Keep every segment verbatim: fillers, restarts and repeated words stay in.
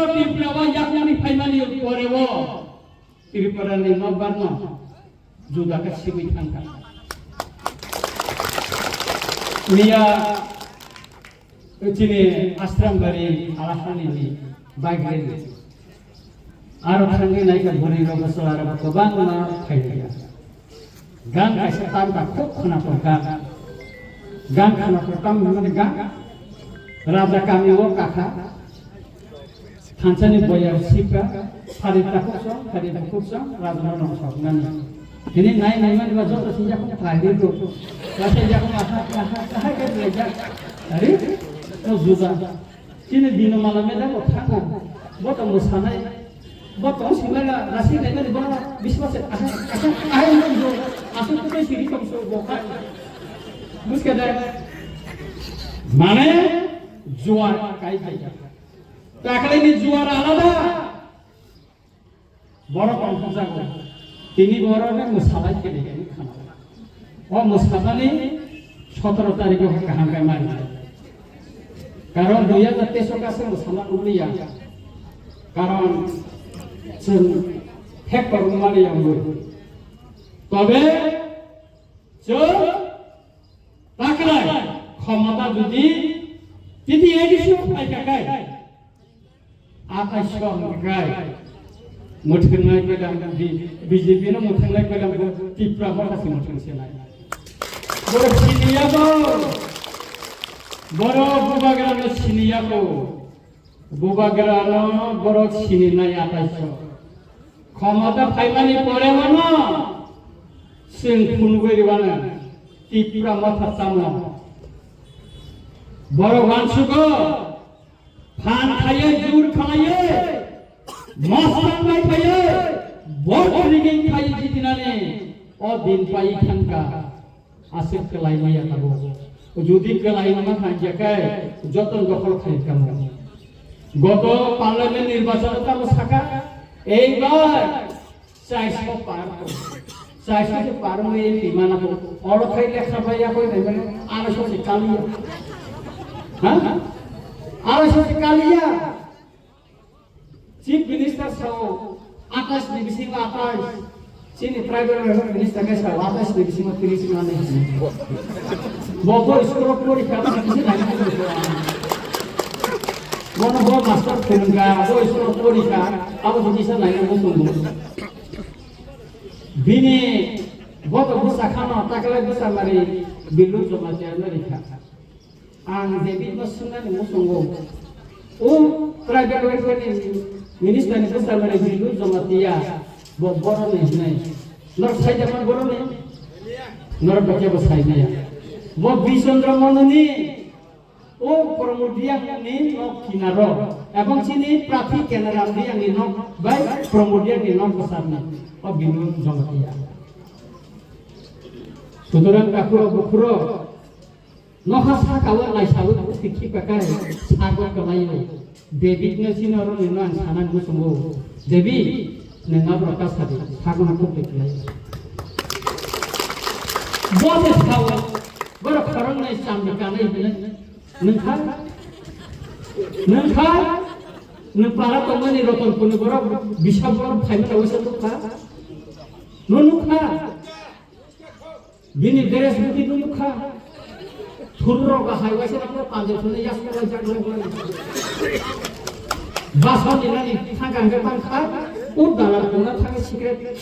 Tripura o yakni phaimani pore o Tripura ni nokbar no juda khe sibui thangkha. Miya chini Ashram Bari Alahani ni bike rally. Aro thangwi naikha bwrwi rok chwla rok kwbangma phaikha. Gan kaisa tamkha khub khwnathok gan. Gan khwnathok tam hwnmani gan. Raja kami o kakha. Thansani boyar sikha. Sari takhuk song, sari bukhuk song, raja no nong sok nani. Hini nai nai mani ba joto sinja khum thai ri do. Rasa ja khum aha, aha, aha, aha, aha. Ari, to juda. Chini dino mala meda bo thango. Bo to mwsanai. Bo to simai la rasi nai mani bo biswas aha, aha, aha, aha, asu kutai siri tong so bo kha. Buskha de. Mane juar kai kai. Takle ni juar alada. Borok kongkha jago. Tini borok ni mwsalai kene kene khana. O mwsabani sotoro tarikh o kaham kai mani. Karon dui hajar teis o kaisa mwsala uliya. Karon chwng factor wngmani yangwi. Tobe chwng taklai khomota jodi T T A D C o phaikha kai. Atai song kai. Muthungnai pedang di B J P no muthungnai pedang ko Tipra Motha si muthung senai. Borok siniya bo. Borok bubagra no siniya bo. Bubagra no borok sininai atai song. Khomota phaimani pore mano. Sing phunugwi ribana. Tipra Motha tamo. Borok wansugo. Phan khaiye, jur khaiye, mostan bai khaiye, bot rigging khaiye jitinani o din pai thangkha. Aswk kwlai maya tabuk. Jodi kwlai ma khanjakai, joton dokhol khai kamo. Goto parliament nirbachon tamo saka, eibar Chaiso par. Chaiso se par mo e pimana ko. Oro khai lekha bai ya koi nai mane. Araso se kaliya. Ha? Araso se kaliya. Chief Minister sao atas ni bisingo atas. Chini tribal welfare minister ke sao atas ni bisingo tiris mane. Bo bo school porikha kisi nai. Bono bo master phunukha, bo school porikha, abo kisa nai mo tong. Bini boto bwsa khano taklai bwsa mari Billu Jamatia no rikha. Ang David no swngnani muchungo. O tribal welfare ni minister ni bwsa mari Billu Jamatia bo boroni hinai. Nor saida man boroni. Nor bokhe bo saimaya. Bo Bichandra Mononi O Pramod Reang ni nok kinaro, ebong chini Prathi Kenaram Reang ni nok bai Pramod Reang ni nok bwsarni o Binu Jamatia. Sutorang kakurok bukhurok nokha saka o naisalo sikhi pakai sago kalaio. David no chini oro nino ang sana muchungo. David, nwng aborok kasadi, sago no kok de kalaio. Bo se sao, borok khorang nai chamni kanai hinai. Nwng kha? Nwng kha? Nwng para tongmani Rotonpurni borok bisa borok phaimani waisa nukha? Nwng nukha? Bini dress buti nwng nukha? Thurrok ba hai waisa nukha, panjab thunai yas nukha jak nukha. Basa ni nani thangka hwnkhe tangkha, o dalar kona thangwi secret.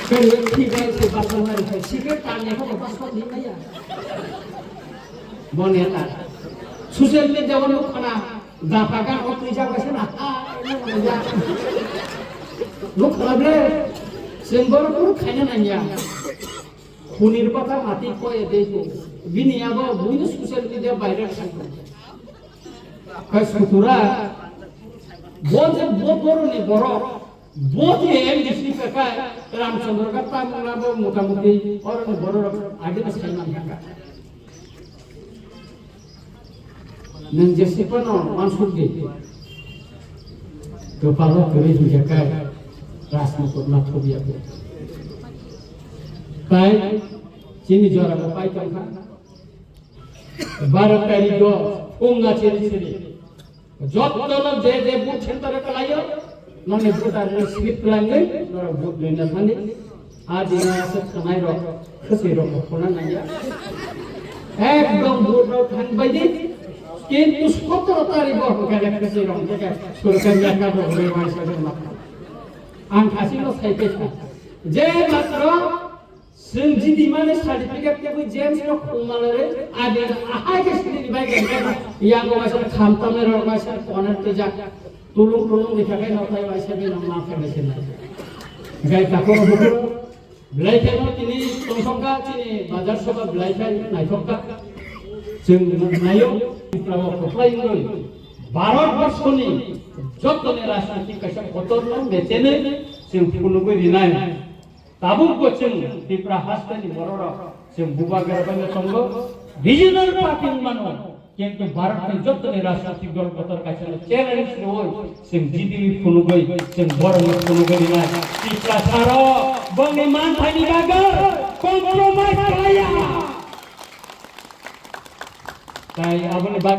Kaiwi thwi bai se basa nari khai, secret tangya khe bo basa ni maya. Bo neta. Social media o nuk khana, dapha gan o twijak bai se na, ha, nuk khana bre. Chwng borok nuk khaina nangya. Khunir bata mati koi de ko. Bini abo buino social media viral khai. Khai sutura. Bo je bo boroni borok. Bo je M D C kakai Ramchandra ka tamungna bo motamuti oroni borok adina saiman kaka. Nwng jesi phano wansuk di. Kwpalo kwrwi hwnkhe kai Rajmukut ma thubya bo. Tai chini jora bo pai tongkha. Baro tarikh o phung na chiri chiri. Jotto no je je booth center o kalaio, noni voter slip twlangwi norok vote rwna thani. A dino aswk khwnairok, khwswirok khuna nangya. Ekdom vote rok thang baidi. Kintu sotoro tarikh o hwnkhe khwswirok hwnkhe sorkari yakarrok hwnwi waisa rwna thang. Ang khasino sai khe kha. Je matro Chwng jidi mani certificate tebwi James no khulmalare, adi ahai khe sini bai khe yang waisa khamtamni rok waisa koner tejak. Tulung tulung dikha khe nokhai waisa bino ma khe sinai. Gai tako buku belai khe no tini tongthokka chini bazar soba belai khe naithokka. Chwng nayo Tripura o kwplai wngwi Bharat borshoni jotoni rajniti kaisa kotorno mechene chwng phunugwi rinai. Tabuk bo chwng Tripura hasteni bororok chwng bubagra bai tongo. Regional party wngmano, kintu Bharatni jotoni rajnitik dol kotor kaisano challenge rwui chwng G D P phunugwi chwng borokno phunugwi rinai. Tiprasarok bongni manthani bagwi compromise khlaiya. Tai aboni bagwi